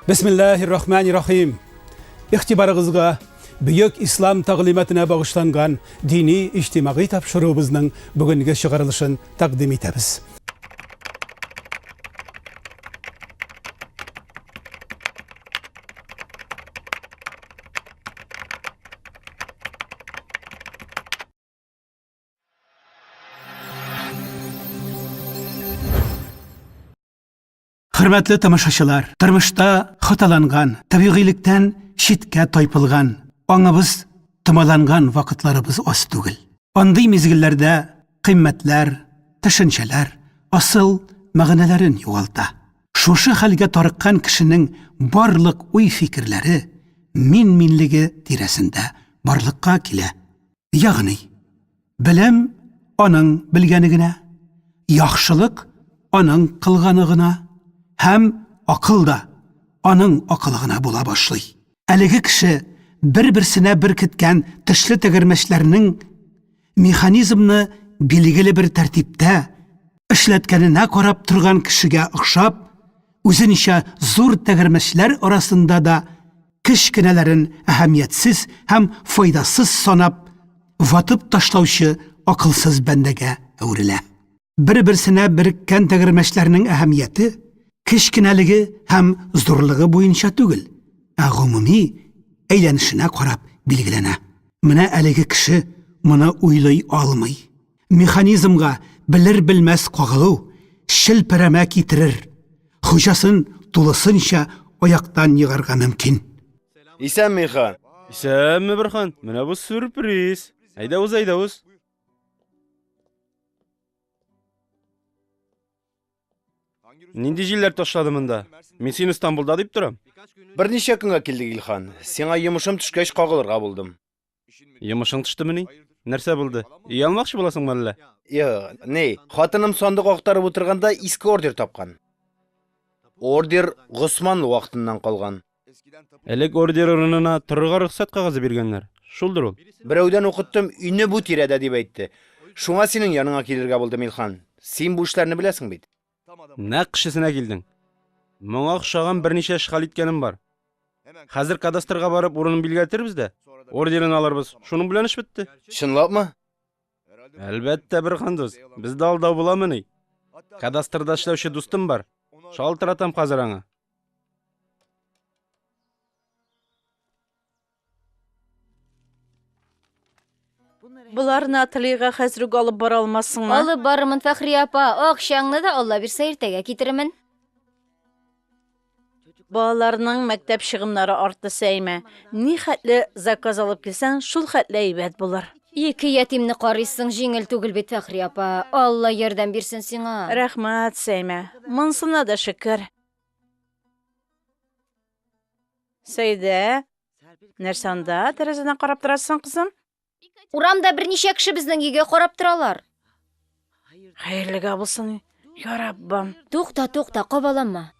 Бисмиллахир-рахманир-рахим. Игътибарыгызга бөек ислам тәгълиматына багышланган дини иҗтимагый тапшыруыбызның бүгенге чыгарылышын тәкъдим итәбез. Хөрмәтле тамашачылар, тормышта хаталанган, табигыйлектән читкә тайпылган, аңыбыз томаланган вакытларыбыз аз түгел. Андый мизгелләрдә кыйммәтләр, төшенчәләр асыл мәгънәләрен югалта. Шушы хәлгә тарыккан кешенең барлык уй-фикерләре мин-минлеге тирәсендә барлыкка килә. Ягъни, белем аның белгәне генә, яхшылык аның кылганы гына һәм акыл да аның акылы гына була башлый. Әлеге кеше бер-берсенә беркеткән тешле тәгәрмәчләрнең механизмны билгеле бер тәртиптә эшләткәненә карап торган кешегә охшап, үзенчә зур тәгәрмәчләр арасында да кечкенәләрен әһәмиятсез һәм файдасыз санап, ватып ташлаучы акылсыз бәндәгә әверелә. Бер-берсенә береккән тәгәрмәчләрнең әһәмияте кечкенәлеге һәм зурлыгы буенча түгел, ә гомуми әйләнешенә карап билгеләнә. Менә әлеге кеше моны уйлый алмый. Механизмга белер-белмәс кагылу челпәрәмә китерер, хуҗасын тулысынча аяктан егарга мөмкин. Исәнме, Илхан? Исәнме, Борхан. Менә бу сюрприз. Әйдә уз, әйдә уз. Нинди җилләр ташлады монда? Мин сине Стамбулда дип торам. Берничә көнгә килдек, Илхан. Сиңа йомышым төшкәч кагылырга булдым. Йомышың төштемени? Нәрсә булды? Өй алмакчы буласыңмы әллә? Юк, ни, хатыным сандык актарып утырганда иске ордер тапкан. Ордер Госманлы вакытыннан калган. Элек ордер урынына торырга рөхсәт кәгазе биргәннәр. Шулдыр ул. Берәүдән укыттым, өйне бу тирәдә дип әйтте. Шуңа синең яныңа килергә булдым, Илхан. Син бу эшләрне беләсең бит. Нәкъ кешесенә килдең. Моңа охшаган берничә эш хәл иткәнем бар. Хәзер кадастрга барып урынын билгеләтербез дә, ордерын алырбыз. Шуның белән эш бетте. Чынлапмы? Әлбәттә, Бөрхан дус. Бездә алдау буламыни? Кадастрда эшләүче дустым бар. Шалтыратам хәзер аңа. Боларны ательега хәзер үк алып бара алмассыңмы? Алып барырмын, Фәхрия апа. Акчаңны да Алла бирсә иртәгә китерермен. Балаларның мәктәп чыгымнары артты, Сәймә. Ни хәтле заказ алып килсәң, шул хәтле әйбәт булыр. Ике ятимне карыйсың, җиңел түгел бит, Фәхрия апа. Алла ярдәм бирсен сиңа. Рәхмәт, Сәймә. Монсына да шөкер. Сәйдә, нәрсә анда тәрәзәдән карап торасың, кызым? Урамда берничә кеше безнең өйгә карап торалар. Хәерлегә булсын, я Раббым. Тукта, тукта, кабаланма.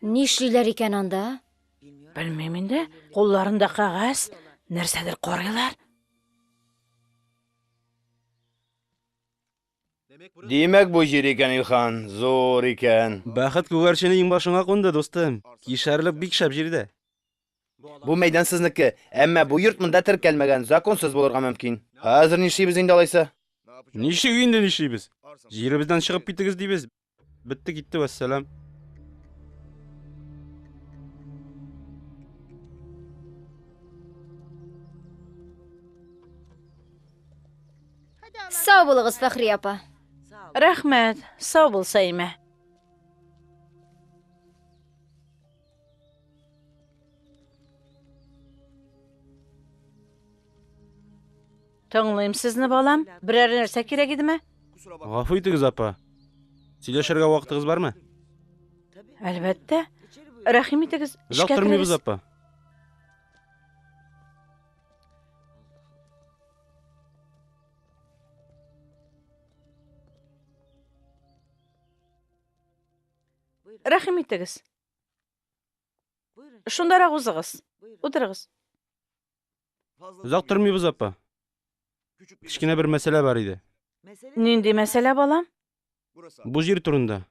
Нишлиләр икән анда? Белмим инде, кулларында кәгазь, нәрсәдер карыйлар. Димәк, бу җир икән, Илхан, зур икән. Бәхет күгәрчене иңбашыңа кунды, дустым. Кишәрлек бик шәп җирдә. Бу мәйдан сезнеке, әмма бу йорт монда теркәлмәгән, законсыз булырга мөмкин. Хәзер нишлибез инде алайса? Ничек инде нишлибез? Җиребездән чыгып китегез дибез. Бетте китте вәссәлам. Сау булыгыз, Фәхри апа. Рәхмәт, сау бул, Сәймә. Тыңлыйм сезне, балам. Берәр нәрсә кирәк идеме? Гафу итегез, апа. Сөйләшергә вакытыгыз бармы? Әлбәттә. Рәхим итегез, Озак эчкә тормыйбыз, керегез. апа. Рәхим итегез. Шундарак узыгыз. Утырыгыз. Озак тормыйбыз, апа. Кечкенә бер мәсьәлә бар иде. Нинди мәсьәлә, балам? Бу җир турында.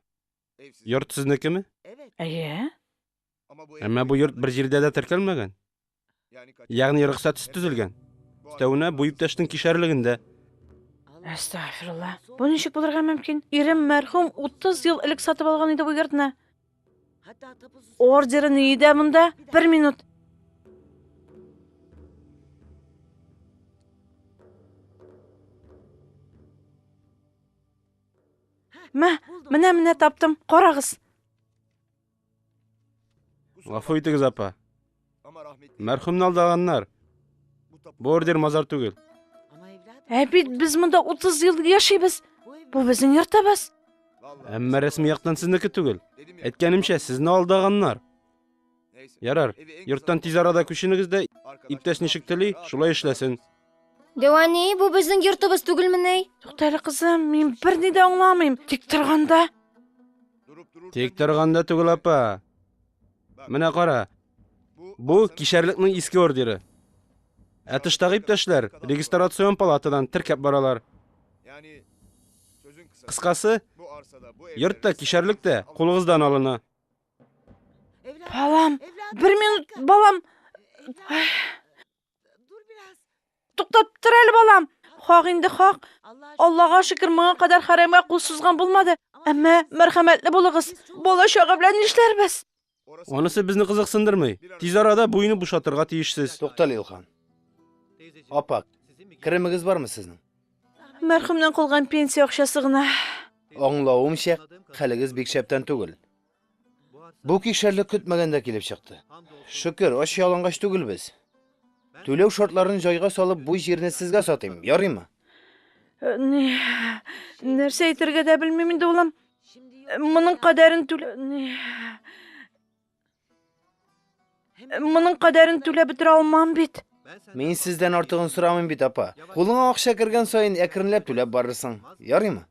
Йорт сезнекеме? Әйе. Әмма бу йорт бер җирдә дә теркәлмәгән. Ягъни рөхсәтсез төзелгән. Өстәвенә бу иптәшнең кишәрлегендә. Әстәгъфирулла. Бу ничек булырга мөмкин? Ирем мәрхүм 30 ел элек сатып алган иде бу йортны. Ордеры нидә монда? Бер минут. Мә, менә менә таптым. Карагыз. Гафу итегез, апа. Мәрхүмне алдаганнар. Бу ордер мазар түгел. Ә бит без монда 30 ел яшибез. Бу безнең йортыбыз. Әмма рәсми яктан сезнеке түгел. Әйткәнемчә, сезне алдаганнар. Ярар, йорттан тиз арада күченегез дә, иптәш ничек тели, шулай эшләсен. Дәвани, бу безнең йортыбыз түгелмени? Тукта әле, кызым, мин берни дә аңламыйм. Тик торганда. Тик торганда түгел, апа. Менә кара. Бу кишәрлекнең иске ордеры. Ә тыштагы иптәшләр регистрацион палатадан теркәп баралар. Кыскасы, йорт та, кишәрлек тә кулыгыздан алына. Балам, бер минут, балам. Туктап тор әле, балам. Хак инде, хак. Аллага шөкер, моңа кадәр хәрамга кул сузган булмады. Әмма мәрхәмәтле булыгыз. Бала чага белән нишләрбез? Анысы безне кызыксындырмый. Тиз арада бу өйне бушатырга тиешсез. Туктале, Илхан. Апа, керемегез бармы сезнең? Мәрхүмнән калган пенсия акчасы гына. Аңлавымча, хәлегез бик шәптән түгел. Бу кишәрлек көтмәгәндә килеп чыкты. Шөкер, ач ялангач түгелбез. Түләү шартларын җайга салып, бу җирне сезгә сатыйм, ярыймы? Э, ни, нәрсә әйтергә дә белмим инде, улым. Э, моның кадәрен түлә... Ни... Э, моның кадәрен түләп бетерә алмам бит. Мин сездән артыгын сорамыйм бит, апа. Кулыңа акча кергән саен әкренләп түләп барырсың. Ярыймы?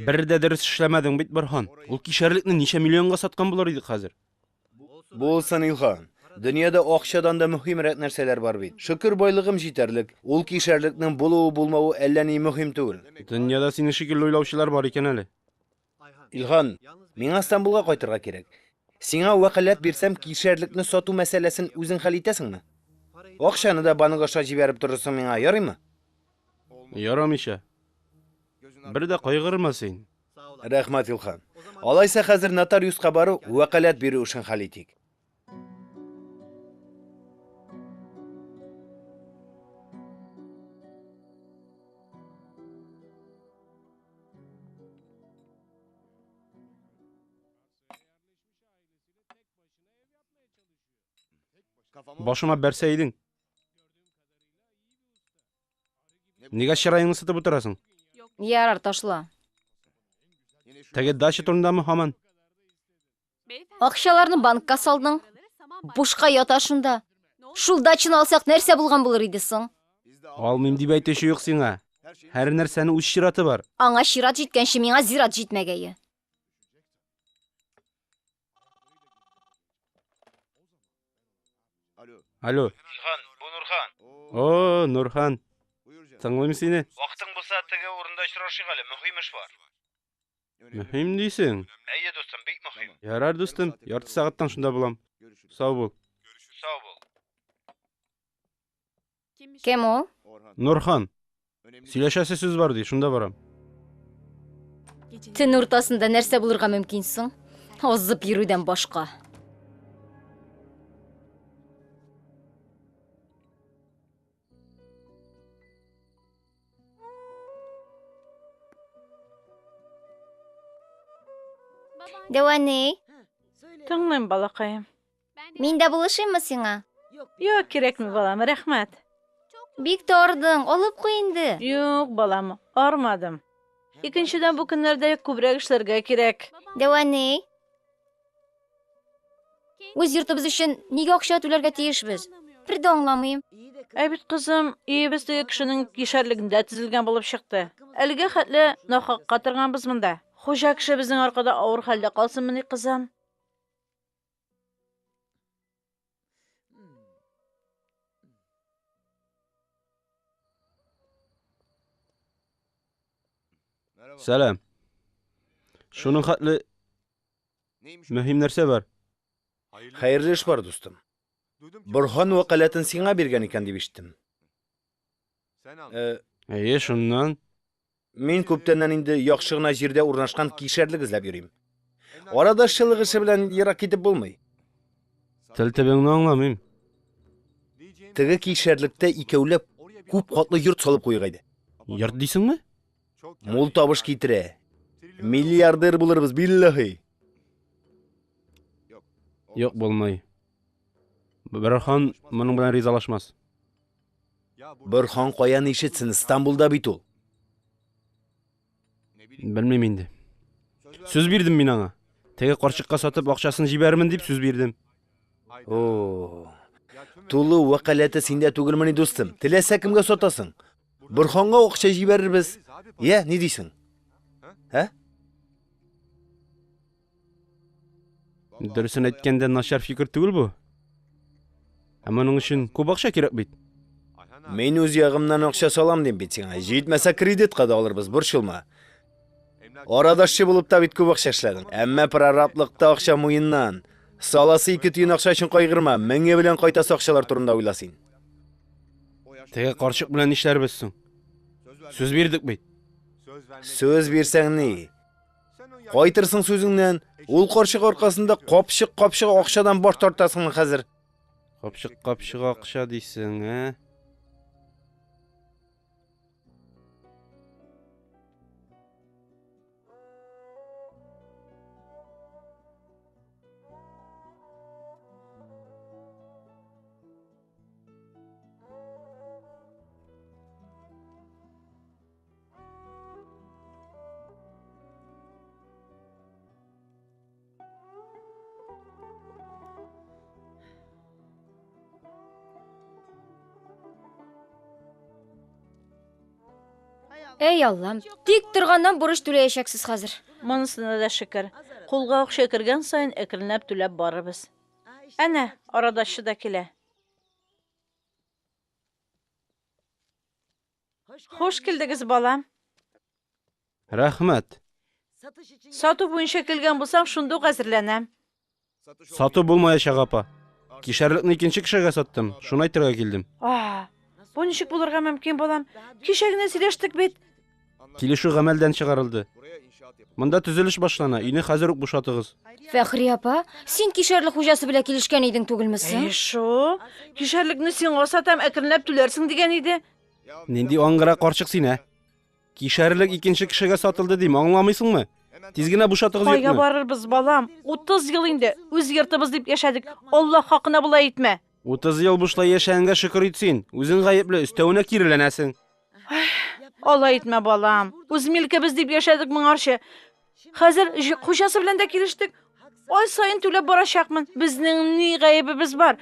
Бер дә дөрес эшләмәдең бит, Борһан. Ул кишәрлекне ничә миллионга саткан булыр идек хәзер? Булсын, Илхан. Дөньяда акчадан да мөһимрәк нәрсәләр бар бит. Шөкер, байлыгым җитәрлек. Ул кишәрлекнең булуы-булмавы әллә ни мөһим түгел. Дөньяда синең шикелле уйлаучылар бар икән әле. Илхан, миңа Стамбулга кайтырга кирәк. Сиңа вәкаләт бирсәм, кишәрлекне сату мәсьәләсен үзең хәл итәсеңме? Акчаны да банк аша җибәреп торырсың миңа, ярыймы? Ярамыйча. Бер дә кайгырма син. Рәхмәт, Илхан. Алайса хәзер нотариуска барып, вәкаләт бирү эшен хәл итик. Башыма бәрсә идең. Нигә чыраеңны сытып утырасың? Ярар, ташла. Теге дача турындамы һаман? Акчаларны банкка салдың. Бушка ята шунда. Шул дачаны алсак, нәрсә булган булыр иде соң? Алмыйм дип әйтүче юк сиңа. Һәр нәрсәнең үз чираты бар. Аңа чират җиткәнче миңа зират җитмәгәе. Алло. Илхан, бу Нурхан. О, Нурхан. Тыңлыйм сине. Вакытың булса, теге урында очрашыйк әле, мөһим эш бар. Мөһим дисең? Әйе, дустым, бик мөһим. Ярар, дустым, ярты сәгатьтән шунда булам. Сау бул. Сау бул. Кем ул? Нурхан. Сөйләшәсе сүз бар ди, шунда барам. Төн уртасында нәрсә булырга мөмкин соң? Азып йөрүдән башка. Дәвани, Тыңлыйм, балакаем. мин дә булышыйммы сиңа? Юк, кирәкми, балам, рәхмәт. Бик тә ардың, алып куй инде. Юк, балам, армадым. Икенчедән, бу көннәрдә күбрәк эшләргә кирәк. Дәвани. Үз йортыбыз өчен нигә акча түләргә тиешбез? Бер дә аңламыйм. Ә бит, кызым, өебез теге кешенең кишәрлегендә төзелгән булып чыкты. Әлегә хәтле нахакка торганбыз монда. Хуҗа кеше безнең аркада авыр хәлдә калсынмыни, кызым? Сәлам. Шуның хәтле мөһим нәрсә бар. Хәерле эш бар, дустым. Борһан вәкаләтен сиңа биргән икән дип ишеттем. Э, Әйе, шуннан. Мин күптәннән инде яхшы гына җирдә урнашкан кишәрлек эзләп йөрим. Арадашчылык эше белән ерак китеп булмый. Тел төбеңне аңламыйм. Теге кишәрлектә икәүләп күп катлы йорт салып куйыйк әйдә. Йорт дисеңме? Мул табыш китерә. Миллиардер булырбыз, билләһи. Юк, булмый. Борһан моның белән ризалашмас. Борһан каян ишетсен, Стамбулда бит ул. Белмим инде. Сүз бирдем мин аңа. Теге карчыкка сатып акчасын җибәрермен дип сүз бирдем. О, тулы вәкаләте синдә түгелмени, дустым? Теләсә кемгә сатасың. Борһанга акча җибәрербез. Я, ни дисең? Ә? Дөресен әйткәндә, начар фикер түгел бу. Ә моның өчен күп акча кирәк бит. Мин үз ягымнан акча салам дим бит сиңа. Җитмәсә кредитка да алырбыз, борчылма. Арадашчы булып та бит күп акча эшләдең. Әмма прораблыкта акча муеннан. Саласы ике тиен акча өчен кайгырма, меңе белән кайтасы акчалар турында уйла син. Теге карчык белән нишләрбез соң? Сүз бирдек бит. Сүз бирсәң ни? Кайтырсың сүзеңнән. Ул карчык аркасында капчык-капчык акчадан баш тартасыңмы хәзер? Капчык-капчык акча дисең, ә? Әй Аллам, тик торганнан бурыч түләячәксез хәзер. Монысына да шөкер. Кулга акча кергән саен әкренләп түләп барырбыз. Әнә, арадашчы да килә. Хуш килдегез, балам. Рәхмәт. Сату буенча килгән булсаң, шундук әзерләнәм. Сату булмаячак, апа. Кишәрлекне икенче кешегә саттым. Шуны әйтергә килдем. А, бу ничек булырга мөмкин, балам? Кичә генә сөйләштек бит. Килешү гамәлдән чыгарылды. Монда төзелеш башлана, өйне хәзер үк бушатыгыз. Фәхри апа, син кишәрлек хуҗасы белән килешкән идең түгелме соң? Әй, шул. Кишәрлекне сиңа сатам, әкренләп түләрсең дигән иде. Нинди аңгыра карчык син, ә? Кишәрлек икенче кешегә сатылды дим, аңламыйсыңмы? Тиз генә бушатыгыз Кая йортны. барырбыз, балам? 30 ел инде үз йортыбыз дип яшәдек. Аллаһ хакына болай итмә. 30 ел бушлай яшәгәнгә шөкер ит син. Үзең гаепле, өстәвенә киреләнәсең. Алай итмә, балам. Үз милкебез дип яшәдек моңарчы. Хәзер хуҗасы белән дә килештек. Ай саен түләп барачакмын. Безнең ни гаебебез бар?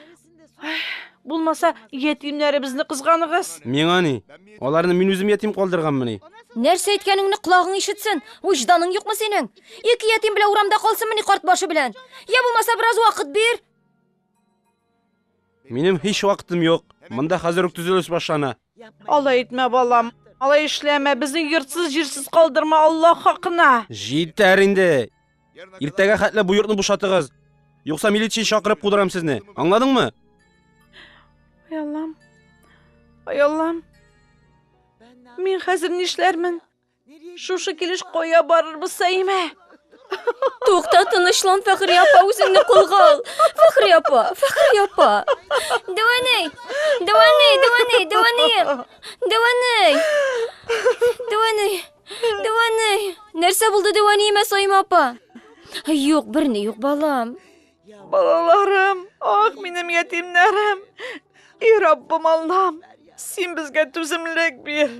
Булмаса, ятимнәребезне кызганыгыз. Миңа ни? Аларны мин үзем ятим калдырганмыни? Нәрсә әйткәнеңне колагың ишетсен. Вөҗданың юкмы синең? Ике ятим белән урамда калсынмыни карт башы белән? Я булмаса бераз вакыт бир. Минем һич вакытым юк. Монда хәзер үк төзелеш башлана. Алай итмә, балам. Алай эшләмә. Безне йортсыз, җирсез калдырма, Аллаһ хакына. Җитәр инде. Иртәгә хәтле бу йортны бушатыгыз. Юкса милиция чакырып кудырам сезне. Аңладыңмы? Ай Аллам. Ай Аллам. Мин хәзер нишләрмен? Шушы килеш кая барырбыз, Саимә? Тукта, тынычлан, Фәхри апа, үзеңне кулга ал. Фәхри апа, Фәхри апа. Дәвәней, дәвәней, дәвәней, дәвәней. Дәвәней. Дәвәней. Дәвәней. Нәрсә булды дәвәнеемә, Саимә апа? Юк, берни юк, балам. Балаларым, ах, минем ятимнәрем. И Раббым Аллам, син безгә түземлек бир.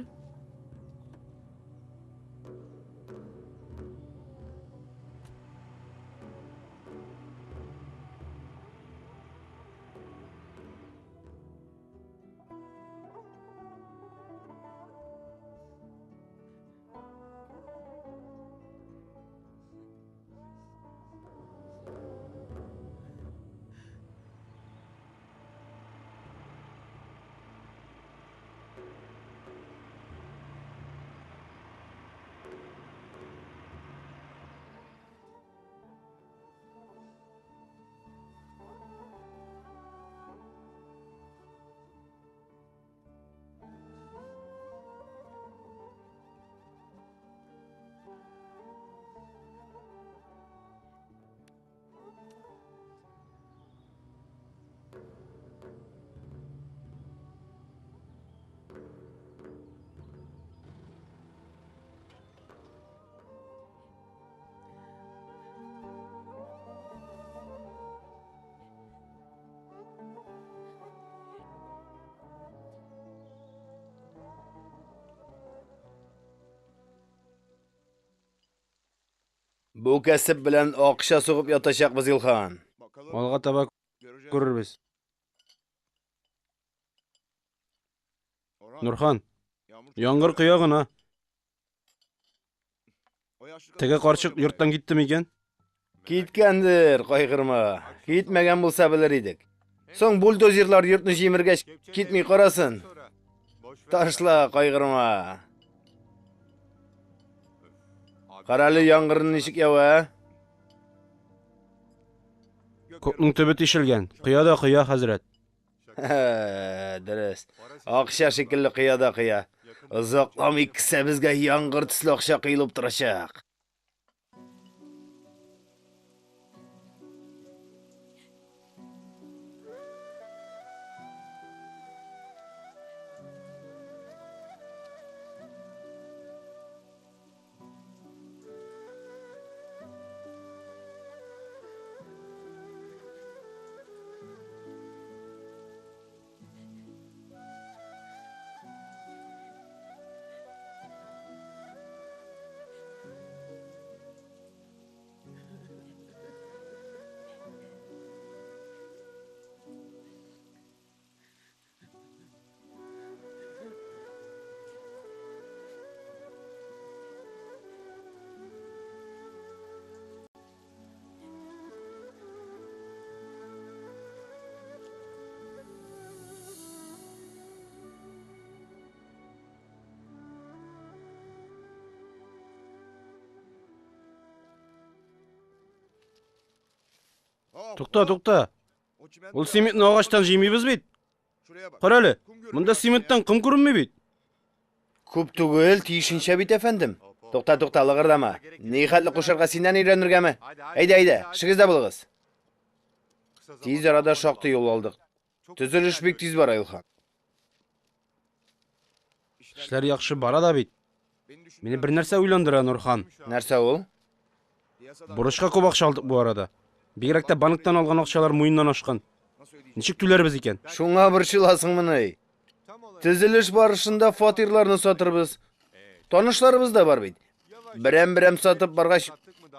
Бу кәсеп белән акча сугып ятачакбыз, Илхан. Алга таба күрербез. Нурхан, яңгыр коя гына. Теге карчык йорттан китте микән? Киткәндер, кайгырма. Китмәгән булса белер идек. Соң бульдозерлар йортны җимергәч, китми карасын. Ташла, кайгырма. Карале, яңгырны ничек ява, ә? Күкнең төбе тишелгән. Коя да коя, хәзрәт. Дөрес. Акча шикелле коя да коя. Озакламый кесәбезгә яңгыр төсле акча коелып торачак. Тукта, тукта. Ул цементны агачтан җыймыйбыз бит. Кара әле, монда цементтан ком күренми бит. Күп түгел, тиешенчә бит, әфәндем. Тукта, тукта, лыгырдама. Ни хәтле кушарга синнән өйрәнергәме? Әйдә, әйдә, эшегездә булыгыз. Тиз арада шактый юл алдык. Төзелеш бик тиз бара, Илхан. Эшләр яхшы бара да бит. Мине бер нәрсә уйландыра, Нурхан. Нәрсә ул? Бурычка күп акча алдык бу арада. Бигрәк тә банктан алган акчалар муеннан ашкан. Ничек түләрбез икән? Шуңа борчыласыңмыни? Төзелеш барышында фатирларны сатырбыз. Танышларыбыз да бар бит. Берәм-берәм сатып баргач,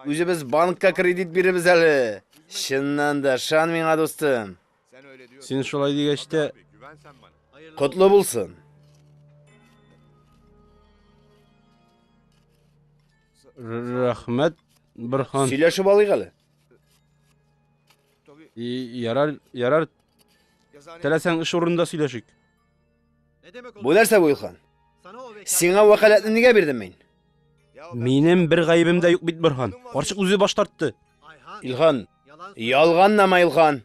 үзебез банкка кредит бирербез әле. Чыннан да, ышан миңа, дустым. Син шулай дигәч тә... Котлы булсын. Рәхмәт, Борһан. Сөйләшеп алыйк әле. Ярар, ярар. Теләсәң эш урынында сөйләшик. Бу нәрсә бу, Илхан? Сиңа вәкаләтне нигә бирдем мин? Минем бер гаебем дә юк бит, Борһан. Карчык үзе баш тартты. Илхан, ялганнама, Илхан.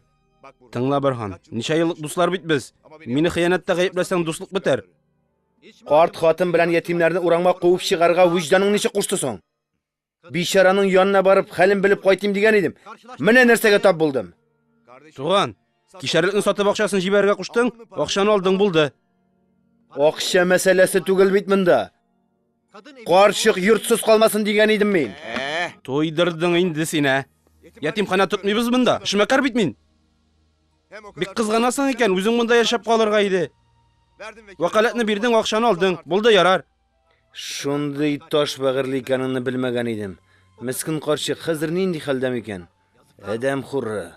Тыңла, Борһан. Ничә еллык дуслар бит без. Мине хыянәттә гаепләсәң, дуслык бетәр. Карт хатын белән ятимнәрне урамга куып чыгарга вөҗданың ничек кушты соң? Бичараның янына барып, хәлен белеп кайтыйм дигән идем. Менә нәрсәгә тап булдым. Туган, кишәрлекне сатып акчасын җибәрергә куштың, акчаны алдың булды. Акча мәсьәләсе түгел бит монда. Карчык йортсыз калмасын дигән идем мин. Туйдырдың инде син, ә. Ятимханә тотмыйбыз монда. Эшмәкәр бит мин. Бик кызганасың икән, үзең монда яшәп калырга иде. Вәкаләтне бирдең, акчаны алдың. Булды, ярар. Шундый таш бәгырьле икәнеңне белмәгән идем. Мескен карчык хәзер нинди хәлдә микән? Адәм хуры.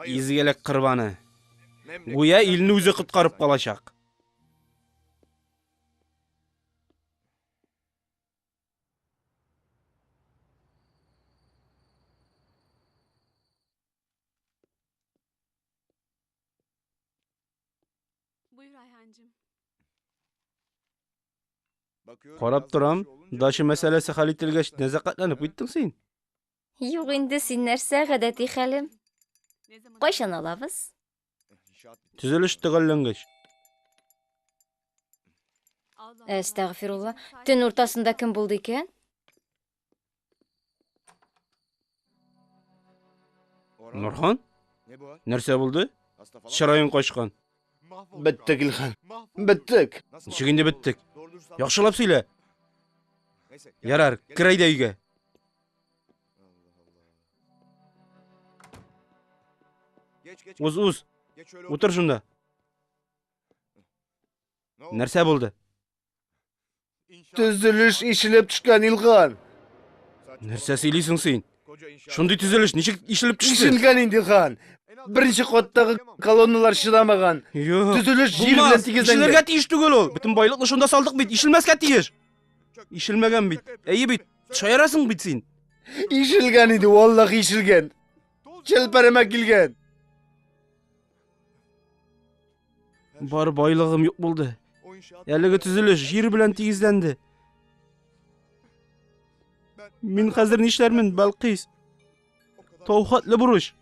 Изгелек корбаны. Гүя илне үзе коткарып калачак. Карап торам, дача мәсьәләсе хәл ителгәч, нәзакәтләнеп киттең син. Юк инде, син нәрсә, гадәти хәлем. Кайчан алабыз? Төзелеш төгәлләнгәч. Әстәгъфирулла. Төн уртасында кем булды икән? Нурхан? Нәрсә булды? Чыраең качкан. Беттек, Илхан. Беттек. Ничек инде беттек? Яхшылап сөйлә. Ярар, кер әйдә өйгә. Уз, уз. Утыр шунда. Нәрсә булды? Төзелеш ишелеп төшкән, Илхан. Нәрсә сөйлисең син? Шундый төзелеш ничек ишелеп төште? Ишелгән инде, Илхан. Беренче каттагы колонналар чыдамаган. Юк. Төзелеш җир белән Булмас. тигезләнгән. Ишелергә тиеш түгел ул. Бөтен байлыкны шунда салдык бит. Ишелмәскә тиеш. Ишелмәгән бит. Әйе бит. Шаярасың бит син. Ишелгән инде, валлаһи ишелгән. Челпәрәмә килгән. Бар байлыгым юк булды. Әлеге төзелеш җир белән тигезләнде. Мин хәзер нишләрмен, Балкис? Тау хәтле бурыч.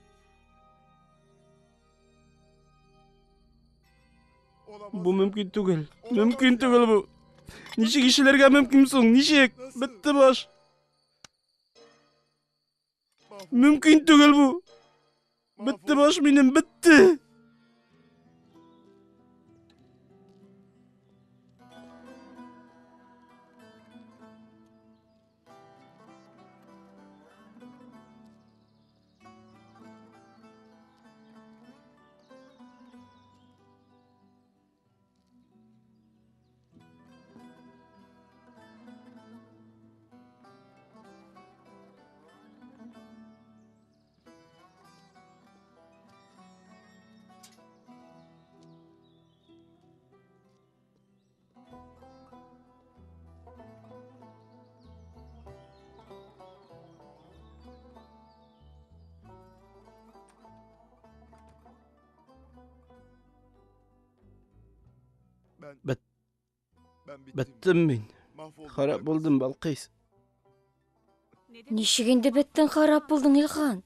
Бу мөмкин түгел. Мөмкин түгел бу. Ничек ишелергә мөмкин соң? Ничек? Бетте баш. Мөмкин түгел бу. Бетте баш минем, бетте. Беттем мин. Харап булдым, Балкыйс. Ничек инде беттең, харап булдың, Илхан?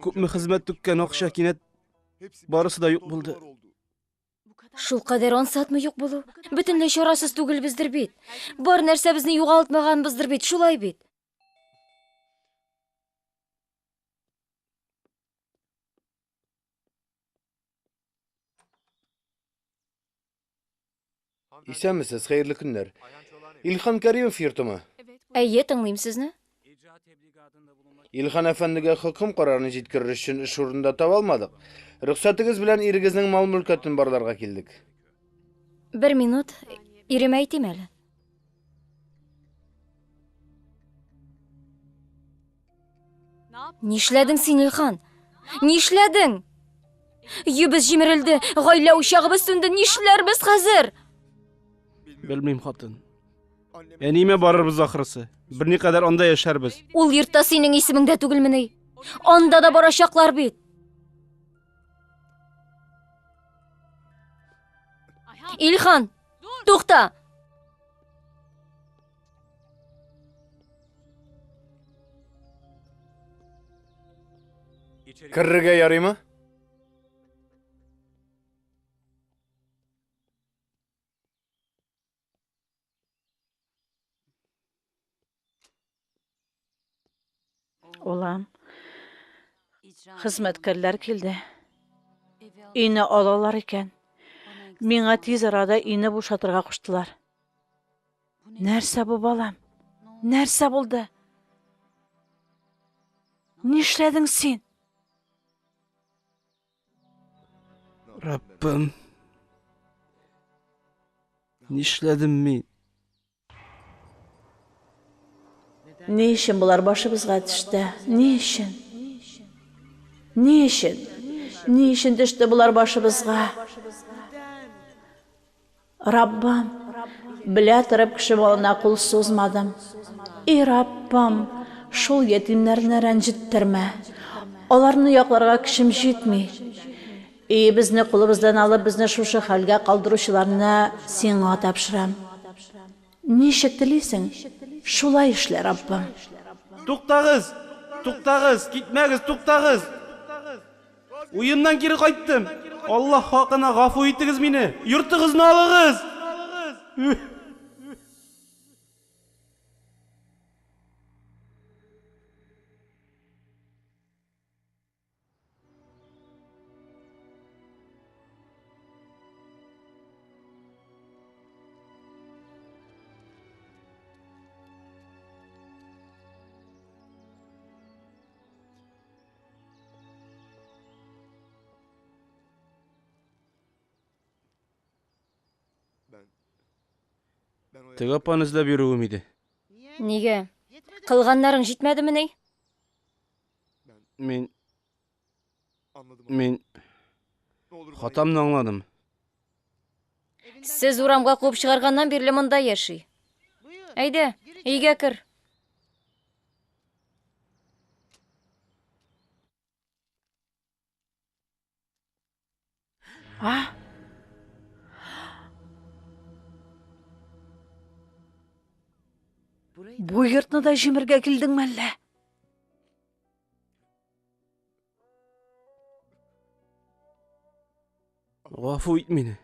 Күпме хезмәт түккән акча кинәт барысы да юк булды. Шул кадәр ансатмы юк булу? Бөтенләй чарасыз түгелбездер бит. Бар нәрсәбезне югалтмаганбыздыр бит, шулай бит? Исәнмесез, хәерле көннәр. Илхан Кәримов йортымы? Әйе, тыңлыйм сезне. Илхан әфәндегә хөкем карарын җиткерер өчен эш урынында таба алмадык. Рөхсәтегез белән ирегезнең мал-мөлкәтен барларга килдек. Бер минут, иремә әйтим әле. Нишләдең син, Илхан? Нишләдең? Өебез җимерелде, гаилә учагыбыз сүнде, нишләрбез хәзер? Белмим, хатын. Әниемә барырбыз ахрысы. Берникадәр анда яшәрбез. Ул йортта синең исемең дә түгелмени? Анда да барачаклар бит. Илхан, тукта! Керергә ярыймы? Улам, хезмәткәрләр килде. Өйне алалар икән. Миңа тиз арада өйне бушатырга куштылар. Нәрсә бу, балам? Нәрсә булды? Нишләдең син? Раббым. Нишләдем мин? Ни өчен болар башыбызга төште? Ни өчен? Ни өчен? Ни өчен төште болар башыбызга? Раббым, белә торып кеше балына кул сузмадым. И Раббым, шул ятимнәрне рәнҗеттермә. Аларны якларга көчем җитми. Өебезне кулыбыздан алып, безне шушы хәлгә калдыручыларны сиңа тапшырам. Ничек телисең, шулай эшлә, Раббым. Туктагыз! Туктагыз! Китмәгез, туктагыз! Уемнан кире кайттым. Аллаһ хакына гафу итегез мине. Йортыгызны алыгыз! Теге апаны эзләп йөрүем иде. Нигә? Кылганнарың җитмәдемени? Мин Мин хатамны аңладым. Сез урамга куып чыгарганнан бирле монда яши. Әйдә, өйгә кер. А? Бу йортны да җимергә килдеңме әллә? Гафу ит мине.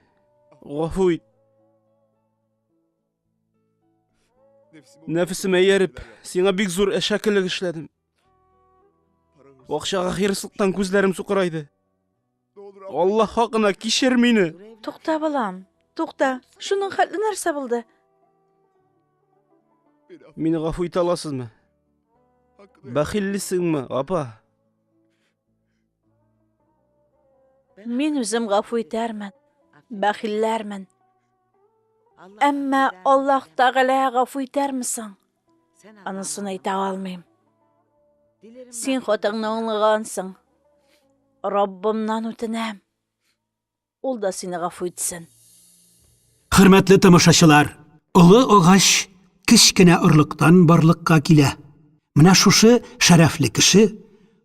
Гафу ит. Нәфесемә ияреп, сиңа бик зур әшәкелек эшләдем. Акчага хирыслыктан күзләрем сукырайды. Аллаһ хакына кичер мине. Тукта, балам, тукта. Шуның хәтле нәрсә булды? Мине гафу итә аласызмы? Бәхиллисеңме, апа? Мин үзем гафу итәрмен, бәхилләрмен. Әмма Аллаһ Тәгалә гафу итәрме соң? Анысын әйтә алмыйм. Син хатаңны аңлагансың. Раббымнан үтенәм. Ул да сине гафу итсен. Хөрмәтле тамашачылар, олы агач кечкенә орлыктан барлыкка килә. Менә шушы шәрәфле кеше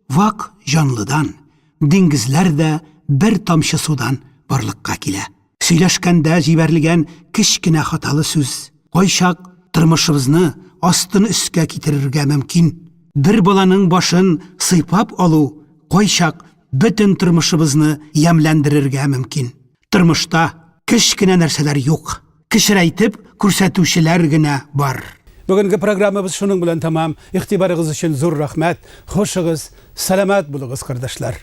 вак җанлыдан, диңгезләр дә бер тамчы судан барлыкка килә. Сөйләшкәндә җибәрелгән кечкенә хаталы сүз кайчак тормышыбызны астын өскә китерергә мөмкин. Бер баланың башын сыйпап алу кайчак бөтен тормышыбызны ямьләндерергә мөмкин. Тормышта кечкенә нәрсәләр юк, кечерәйтеп күрсәтүчеләр генә бар. Бүгенге программабыз шуның белән тәмам. Игътибарыгыз өчен зур рәхмәт. Хушыгыз, сәламәт булыгыз, кардәшләр.